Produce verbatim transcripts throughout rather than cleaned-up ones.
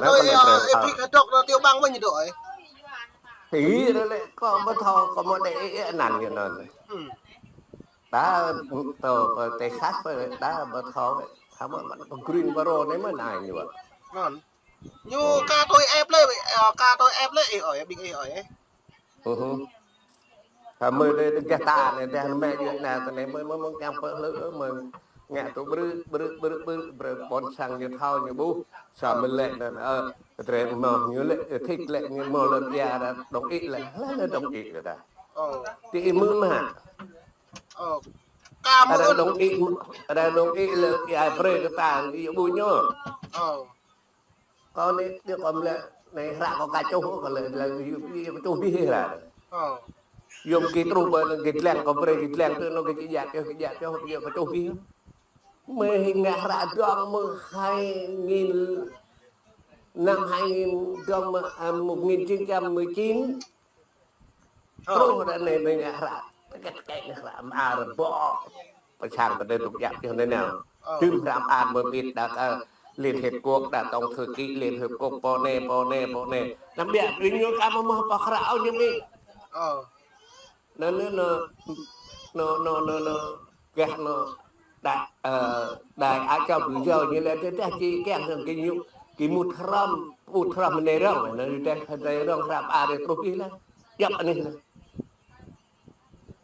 Đôi, ơ, ê, phik hơdŏk nơ Tiểu Bang mơ̆n ñu đôi. Thì đó lẽ, kâo ƀu thâo, kâo mơ̆ đe ê, ê, anăn ñu nơ. Hmm. Đa, tơ, pơ Texas, pơ, đa ƀu thâo, thâo mơ̆, mơ̆, pơ Greensboro anai mơ̆ anai ñu. Năn. Ñu ka tui ĕp lĕ, ơ, ka tui ĕp lĕ, ê, ơi, ƀing ê, ơi. Hơhư. Hă, mơ̆ đe, đe gah ta anai, đe mĕ yua anai, ta anai, mơ̆, mơ̆, mơ̆ kiăng pơ hlơi, mơ̆ ngă tŭ brư̆, brư̆, brư̆, brư̆, brư̆, ƀôn sang ñu thâo ñu ƀuh. Sa mơ̆ lĕ anŭn, ơ, trĕ mơ̆ ñu lĕ, ơ, thích lĕ ñu mơ̆ lŏn ia đa đồng ý lĕ, lĕ, lĕ đồng ý lĕ đa. Ơ. Ti ih mơ̆ mă. Ơ. Ka mơ̆ arăng ơn. Đồng ý, arăng đồng ý lĕ ia brơi kơ ta, ia ƀuh ñu. Ơ. Kâo anai, đe kâo mơ̆ lĕ, anai hră kâo ka čuh, kâo lĕ, lĕ, yua, yua, čuh abih hră. Ơ. Yôm kơ truh ƀơi anŭn kơ dlăng, kâo brơi kơ dlăng tui anŭn kơ či djă pioh, či djă pioh, yua kơ čuh abih. Mơ̆ hing ngă hră dơ̆ng mơ̆ hai nghìn, năm hai nghìn dơ̆ng mơ̆, à, một nghìn chín trăm mười chín. Ơ. Truh ră anai mơ̆ ngă hră. Tơkĕt tơkĕt anai hră mơar ƀô̆. Pơčang tơdơi tŭk djă pioh anai nao. Ơ. Tơm hră mơar mơ̆ ƀĭt đa kơ Liên Hiệp Quốc, đa Tổng thư ký Liên Hiệp Quốc, pô anai, pô anai, pô anai. Anăm biă, ƀing ñu ka mơ̆ mơ̆ pơk hră ôh ñu ƀĭt. Ơ. Anŭn, anŭn, anŭn, anŭn, anŭn, anŭn, gah anŭn, đại, ơ, đại Á Châu tự do ñu lĕ tơdah či kiăng hăng kơ ñu, kơ mŭt hrŏm, mŭt hrŏm anai rŏng, anŭn tơdah anai rŏng hră mơar truh abih lĕ. Djŏp anai lĕ.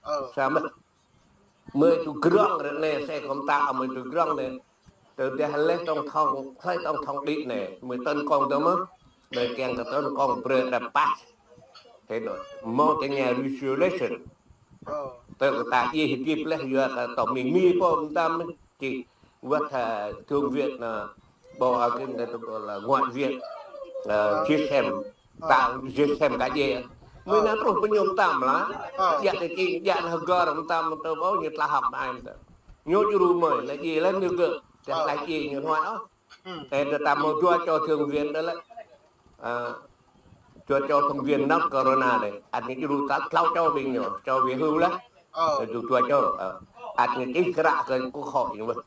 Ơ. Samơ̆ mơ̆ tŭ grŏng ră anai, sĕ kơm ta mơ̆ tŭ grŏng anai. Tơdah lĕ tổng thống, hlơi tổng thống đĭ anai, mơ̆ tấn công tơ mơ̆, mơ̆ kiăng kơ tấn công brơi đa pah. Thế đó, mơ̆ tơ nhà resolution. Ơ. Tơ kơ ta djai hơdip lĕ yua kơ tổng thống Mi pô mơtam či wơ̆t, à, Thượng viện, à, Bộ, à, cái này tôi gọi là Ngoại viện, à, Ơ. Giê Sem. Ơ. Tao Giê Sem ka djai. Mơ̆ anai truh pơ ñu mơtam lah. Ơ. Djă tơ či, djă anai hơgơr mơtam tơ ƀu ñu tla hŏk mơai mơtam. Ñu djru mơ̆, lĕ djai lĕ ñu gơ̆. Tơdah lĕ djai ñu hnuai ôh. Hmm. Tơ tơdah mơ̆ dua čô thượng viện đa lĕ. Ơ, dua čô thượng viện năp corona đa. Ăt ñu djru ta tlâo čô ƀing ñu, čô về hưu lah. Ơ. Tơ dua čô, ơ. Ăt ñu či hră kơ quốc hội ñu ƀơ̆.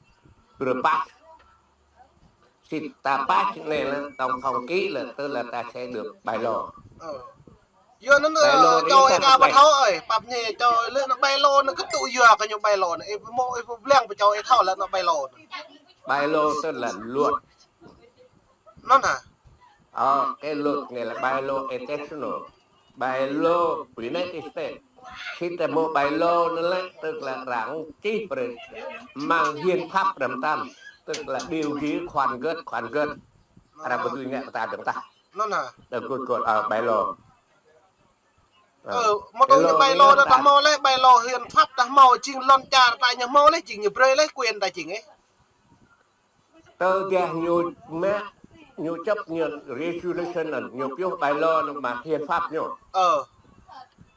Brơi pah. Sĭt ta pah anai lĕ, tổng thống ký lĕ, tức là ta sẽ được bai lô. Ơ. Yua anŭn, bai lô ơ, anai čô ta ih ka pơklaih. Ƀu thâo ơi, pap ñe čô lĕ anŭn bai lô anŭn kơ tŭ yua kơ ñu bai lô anŭn, ih pơmô, ih pơblang pơ čô ih thâo lĕ anŭn bai lô anŭn. Bai lô tức là luật. Anŭn hă? Ơ, cái luật này là bai lô international. Bai lô United States. Khi ta mơ̆ bai lô anŭn lĕ, tức là arăng čih brơi amăng hiến pháp răm tam. Tức là điều gì khoản gớt, khoản gớt. Arăng ƀu dưi ngă kơ ta dơ̆ng tah. Anŭn hă? Đa gơ̆t gơ̆t, ơ, bai lô. Ơ, mơ̆ tơ ñu bai lô đa tah mơ̆ lĕ, bai lô hiến pháp đa mơ̆ jing lŏn čar ta ñu mơ̆ lĕ, jing ñu brơi lĕ quyền ta jing ĕ. Tơdah ñu mă, ñu chấp nhận resolution anŭn, ñu pioh bai lô anŭn mă hiến pháp ñu. Ơ.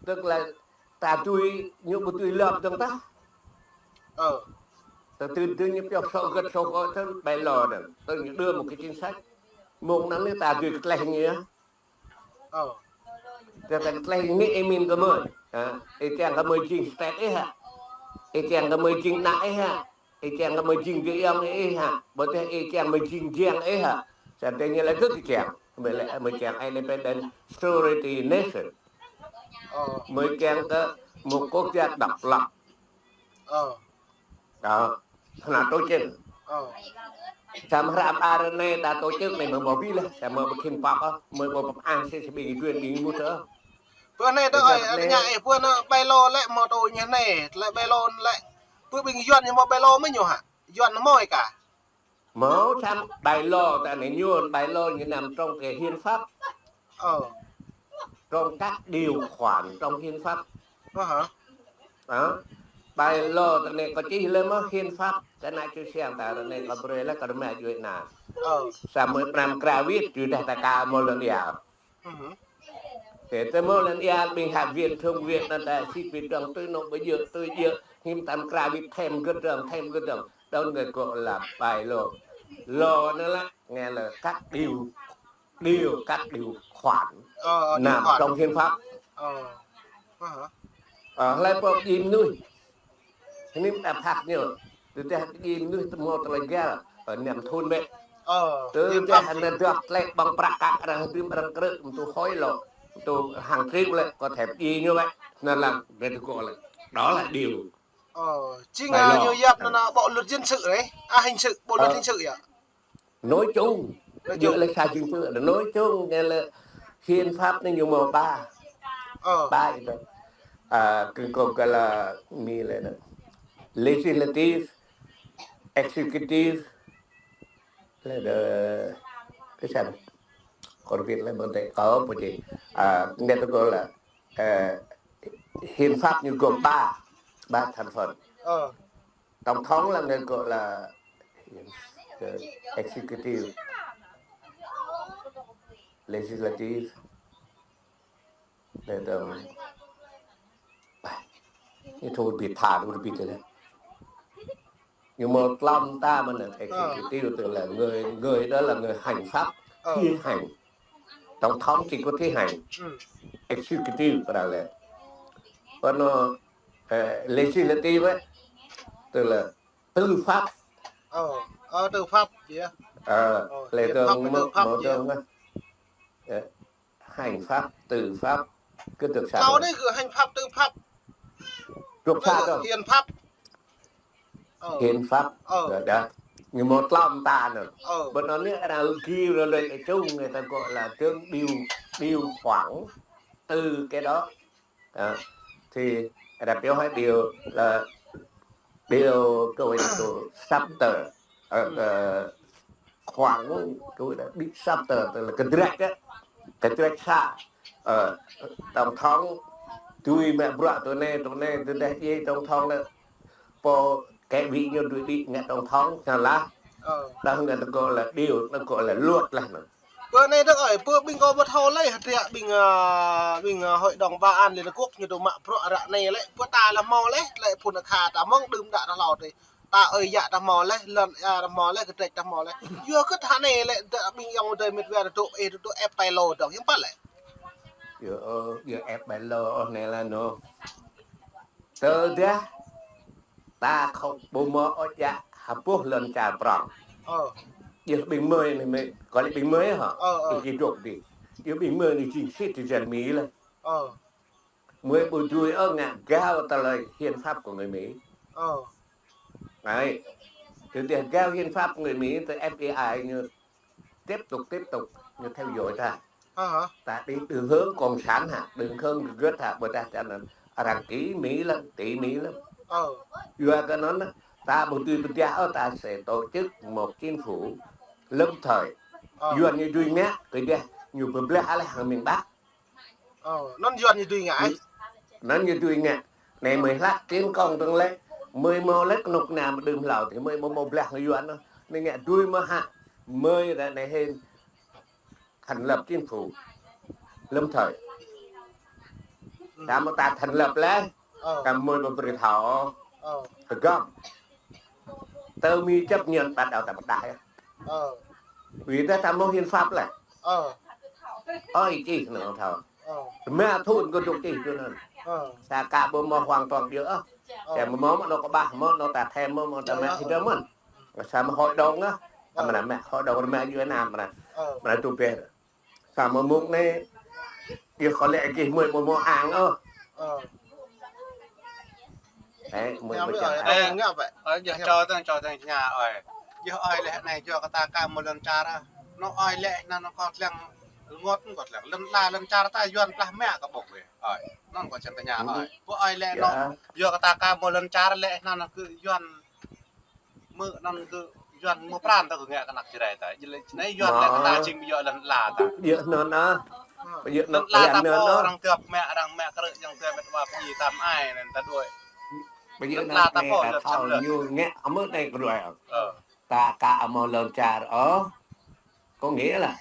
Tức là ta dưi, ñu ƀu dưi lăp dơ̆ng tah. Ơ. Tơ tơ tơ ñu pioh sô gơ̆t sô gơ̆t tơ bai lô anŭn. Tơ ñu đưa một cái chính sách. Mơ̆ng anŭn anai ta dưi kơ tlaih ñu yơh. Ơ. Tơ tơ tlaih ñu ih min kơ mơi. Hă? Ih kiăng kơ mơi jing state ih hă? Ih kiăng kơ mơi jing ană ih hă? Ih kiăng kơ mơi jing dĭ yŏng ih hă? Ƀôdah ih kiăng mơi jing jiăng ih hă? Samơ̆ tơ ñu lĕ gơ̆ ih kiăng. Mơi lĕ mơi kiăng independent sovereignty nation. Ơ. Mơi kiăng kơ một quốc gia độc lập. Ơ. Đó. Hơnăl tổ chức. Ơ. Samơ̆ hră mơar anai đa tổ chức anai mơ̆ mơ̆ ƀĭ lah, samơ̆ ƀu khĭn pap ôh, mơi ƀu pap ang sĭ sĭ ƀing djuai ƀing mŭt ôh. Pơ anai tơ ơi, anai, anai, pơ anai bai lô lĕ mơ̆ tơ ñu anai, lĕ bai lô lĕ. Pơ ƀing Yuan ñu mơ̆ bai lô mơ̆ ñu hă? Yuan mơ̆ ih ka? Mơ̆ samơ̆ bai lô ta anai ñu, bai lô ñu nằm trong cái hiến pháp. Ơ. Trong các điều khoản trong hiến pháp. Ơ hă? Hă? Bai lô ta anai kơ čih lĕ mơ̆ hiến pháp, ta anai čih siang ta anai kơ brơi lĕ kơ rơma djuai anai. Ơ. Samơ̆ pram kra wĭt, tơdah ta ka mơ̆ lŏn ia. Ơ hă. Tơ tơ mơ̆ lŏn ia ƀing Hạ viện, Thượng viện anŭn ta sĭ pĭt dơ̆ng tui anŭn ƀu djơ̆, tui djơ̆, hiư̆m tam kra wĭt thêm gơ̆t dơ̆ng, thêm gơ̆t dơ̆ng. Đó người gọi là bai lô. Lô anŭn lĕ, nghe là các điều điều, các điều khoản, ơ, ơ, điều khoản nằm trong hiến pháp. Ơ. Ơ hă? Ơ, hlơi pô djai mơnuih. Anai ta phạt ñu. Tơdah djai mơnuih tơ mơ̆ tơlơi găl, ơ, năm thun bĕ. Ơ, tơ hiến pháp. Anai dŏ tlĕ ƀơ̆ng prăk kăk arăng hơdôm arăng krư̆, tŭ hơi lŏ, tŭ hàng triệu lĕ, có thể pơdjai ñu wơ̆t, anŭn lăng, ƀĕ tŭ kơ lĕ. Đó là điều. Ơ, chính là ñu yap anŭn bộ luật dân sự đấy, à, hình sự, bộ luật hình sự yơh. Nói chung, nói chung. Dŏ lĕ sa jing tơ, nói chung, nghĩa là hiến pháp anai ñu mâo ba. Ơ. Ba itu. À, kơ kơ kơ là Mi lĕ anŭn. Legislative, executive, lĕ đơ, cái sao? Khỏi biết lĕ ƀơ̆ng tĕ kơ pô či. À, nghe tôi gọi là, ờ, hiến pháp ñu gồm ba, ba thành phần. Ơ. Tổng thống là người gọi là, ờ, executive, legislative, để đơ, ñu thôi ƀu thâo, thôi ƀu thâo lĕ. Ñu mâo tlâo mơta mơ̆n, executive tức là người, người đó là người hành pháp, thi hành. Tổng thống chỉ có thi hành. Executive tức là, còn nó, ờ, legislative ấy, tức là tư pháp. Ơ, ơ, tư pháp, yeah. Ờ, ơ, lĕ hiến pháp với tư pháp, yeah. Ờ, hành pháp, tư pháp, cứ được sao. Sau đấy cứ hành pháp, tư pháp. Được sao đâu. Hiến pháp. Ơ. Hiến pháp. Ơ. Rồi đó. Ñu mâo tlâo mơta anŭn. Ơ. Bên đó nếu là ghi rồi lĕ chung người ta gọi là tướng điều, điều khoản từ cái đó. Đó. Thì người taပြောhay điều là điều, câu ấy là chapter, ờ, ờ, khoảng, câu ấy là chapter, tức là kơdrĕč á. Kơdrĕč sa. Ờ, tổng thống, tui mă bruă tui anai, tui anai, tui đeh djai tổng thống lĕ. Pô, kơ ƀing ñu dưi đi ngă tổng thống, salah. Ơ. Đó người ta gọi là điều, nó gọi là luật lah anŭn. Pơ anai dŏ ơi, pơ ƀing kâo ƀu thâo lĕ, hơdră ƀing, à, ƀing, à, Hội đồng Bảo an Liên Hợp Quốc ñu dŏ mă bruă ră anai lĕ, pơ ta lĕ hmâo lĕ, lĕ phun akha ta mơ̆ng đưm đă ta hlâo tơi. Ta ơi yă ta hmâo lĕ, lŏn ia ta hmâo lĕ, kơdrĕč ta hmâo lĕ. Yua kơ ta anai lĕ, dŏ ƀing ayŏng adơi met wa ta dŏ, ê, ta dŏ ĕp tai lô dŏ, hiư̆m pă lĕ. Yua, yua ĕp tai lô, ôh, anai lah anŭn. Tơdah ta không ƀu mâo ôh djă ha boh lŏn čar prŏng. Ơ. Yua ƀing mơi anai, mơi, kơ lĕ ƀing mơi hă? Ơ, ơ. Ih kơ dŏ dih. Yua ƀing mơi anai jing citizen Mi lĕ. Ơ. Mơi ƀu dưi ôh ngă gao tơlơi hiến pháp của người Mỹ. Ơ. Đấy. Tơdah gao hiến pháp người Mỹ, tơ F B I ñu tiếp tục, tiếp tục, ñu theo dõi ta. Hă, hă? Ta đi đường hướng cộng sản hă, đường hướng gớt hă, ƀôdah čar anŭn arăng kĭ Mi lăm, kĭ Mi lăm. Ơ. Yua kơ anŭn, ta ƀu dưi pơdah ôh, ta sẽ tổ chức một chính phủ lâm thời. Ơ. Yuan ñu dưi ngă, kơ djơ̆ ñu pơblah aleh hăng miền Bắc. Ơ, anŭn Yuan ñu dưi ngă. Anŭn ñu dưi ngă. Anai mơi hlak tiến công dơ̆ng lĕ, mơi mâo lĕ kơnuk kơna mơđưm hlâo, tơ mơi mâo mơblah hăng Yuan anŭn. Anai ngă dưi mơ̆ hă, mơi ră anai hên thành lập chính phủ lâm thời. Ơ. Ta mơ̆ ta thành lập lĕ, ơ, ta mơi ƀu brơi thâo. Ơ. Tơgơ̆m. Tơ Mi chấp nhận bắt đầu ta pơdah yơh. Ơ. Vì ta, ta mâo hiến pháp lĕ. Ơ. Ơi čih anŭn thâo. Ơ. Rơma thŭn kơ dŏ čih tui anŭn. Ơ. Ta ka ƀu mâo hoàn toàn được ôh. Ơ. Ta mâo mơ̆ anŭn kơ ƀah, mâo anŭn ta thêm, mâo anŭn ta mă hĭ dơ̆ng mơ̆n. Samơ̆ hội đồng á. Ơ. Mơnă mă hội đồng rơma djuai ania mơnă. Ơ. Mơnă tŭ bĕ. Samơ̆ mơ̆ng anai, yua kơ lĕ gih mơi ƀu mâo ang ôh. Ơ. Ê, mơi ƀu čang. Ê, ơ, yua čô tơ̆ng, čô tơ̆ng tơña ơi. Yua ơi lĕ anai yua kơ ta ka mâo lŏn čar. Anŭn ơi lĕ anŭn kơ tlăng rơngot kơ tlăng. Lŏn ala lŏn čar ta Yuan plah mă kơ ƀôk wĕ. Ơi, anŭn kơ čang tơña ơi. Pô ơi lĕ anŭn yua kơ ta ka mâo lŏn čar lĕ anŭn kơ Yuan mơ̆ anŭn kơ Yuan mơ̆ pran ta kơ ngă kơ anăk Jrai ta. Jing lĕ anai Yuan lĕ kơ ta jing ƀu djơ̆ lŏn ala ta. Ƀu djơ̆ anŭn ah. Ƀu djơ̆ anŭn, lŏn ala ta pô, arăng tơp mă, arăng mă krư̆, arăng tơp mă wa pơjing tam ai anŭn ta đuaĭ. Ƀu djơ̆ anŭn, lŏn ala ta pô, ta thâo ñu ngă mơ̆ anai kơ đuaĭ. Ơ. Ta ka mâo lŏn čar ôh. Có nghĩa là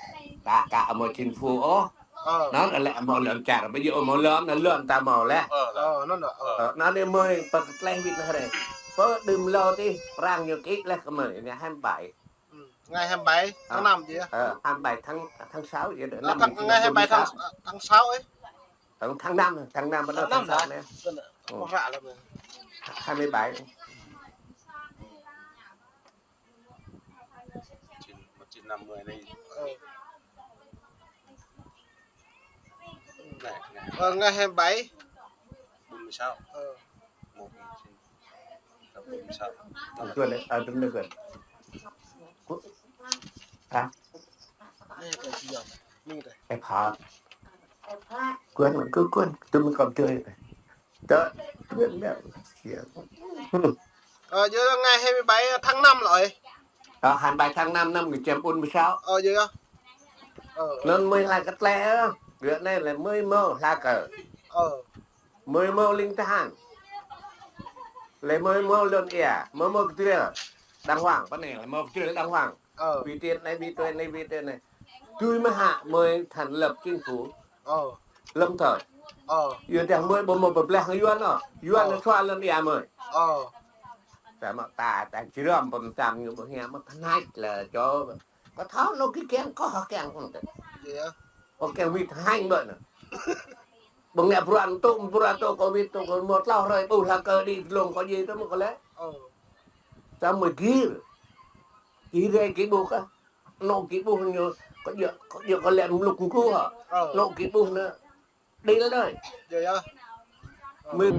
ta ka mâo chính phủ ôh. Ơ. Anŭn lĕ mâo lŏn čar, ƀu djơ̆ mâo lŏn, anŭn lŏn ta mâo lĕ. Ơ, ơ, anŭn, ơ. Ơ, anŭn anai mơi pơkơtleh wĭt anai hrơi. Pơ đưm hlâo tih, arăng ñu kĭ leh kơ mơi, ngày hai mươi bảy. Ừ, ngày hai mươi bảy tháng năm chứ. Ơ, hai mươi bảy tháng, tháng sáu vậy đó, năm một nghìn chín trăm bốn mươi sáu. Tháng, ngày hai mươi bảy tháng, tháng sáu ấy. Tháng, tháng năm, tháng năm bắt đầu tháng sáu hả? Tháng năm. Vâng ạ. Ừ. Có rạ lắm rồi. Hai mươi bảy. Một chín, một chín Năm mươi này. Ờ. Này, này. Ờ, ngày hai mươi bảy. Bốn mươi sáu. Ờ. Một, bốn mươi sáu. Quên đấy, à, đúng rồi, quên. Hả? Ê, phạt. Quên, cứ quên, tôi mới còn chơi. Tớ, quên đấy. Ờ, giờ là ngày hai mươi bảy tháng năm rồi. Ờ, hai mươi bảy tháng năm năm một nghìn chín trăm bốn mươi sáu. Ờ, giờ đó. Ờ, ờ. Nên mới là cái lẽ á. Việc này là mới mơ là cờ. Ờ. Mơ mơ linh than. Lẽ mơ mơ lơn ia, mơ mơ cái đàng hoàng, bữa nay là mơ cái đàng hoàng. Ờ. Vì tiền này, vì tiền này, vì tiền này. Tui mơ hă mới thành lập chính phủ. Ờ. Lâm thời. Ờ. Yua dah mơi ƀu mơ̆ pơblah Yuan ôh. Yuan Ờ. Nó xóa lăn ia mơi. Ờ. Ta mă ta, ta či răm pơm tam ñu ƀu hia mă tơnai lĕ čô. Kơ thâo lô kơ kiăng kơ hă kiăng kơ tơ. Iya. Kơ kiăng wĭt hăng ƀơi anŭn. Ƀơ̆ng ngă bruă tŭ, bruă tŭ kơ wĭt tŭ kơ mơ̆ tlâo hrơi ƀu hla kơ đĭ dlông kơ djai tơ mơ̆ kơ lĕ. Ờ. Ta mơi gir. Gir rai gir ƀuh kơ. Nô gir ƀuh ñu, kơ djơ̆, kơ djơ̆ kơ lĕ mlŭk ngku hă. Ờ. Nô gir ƀuh anŭn. Đi lơi. Iya, iya. Mơi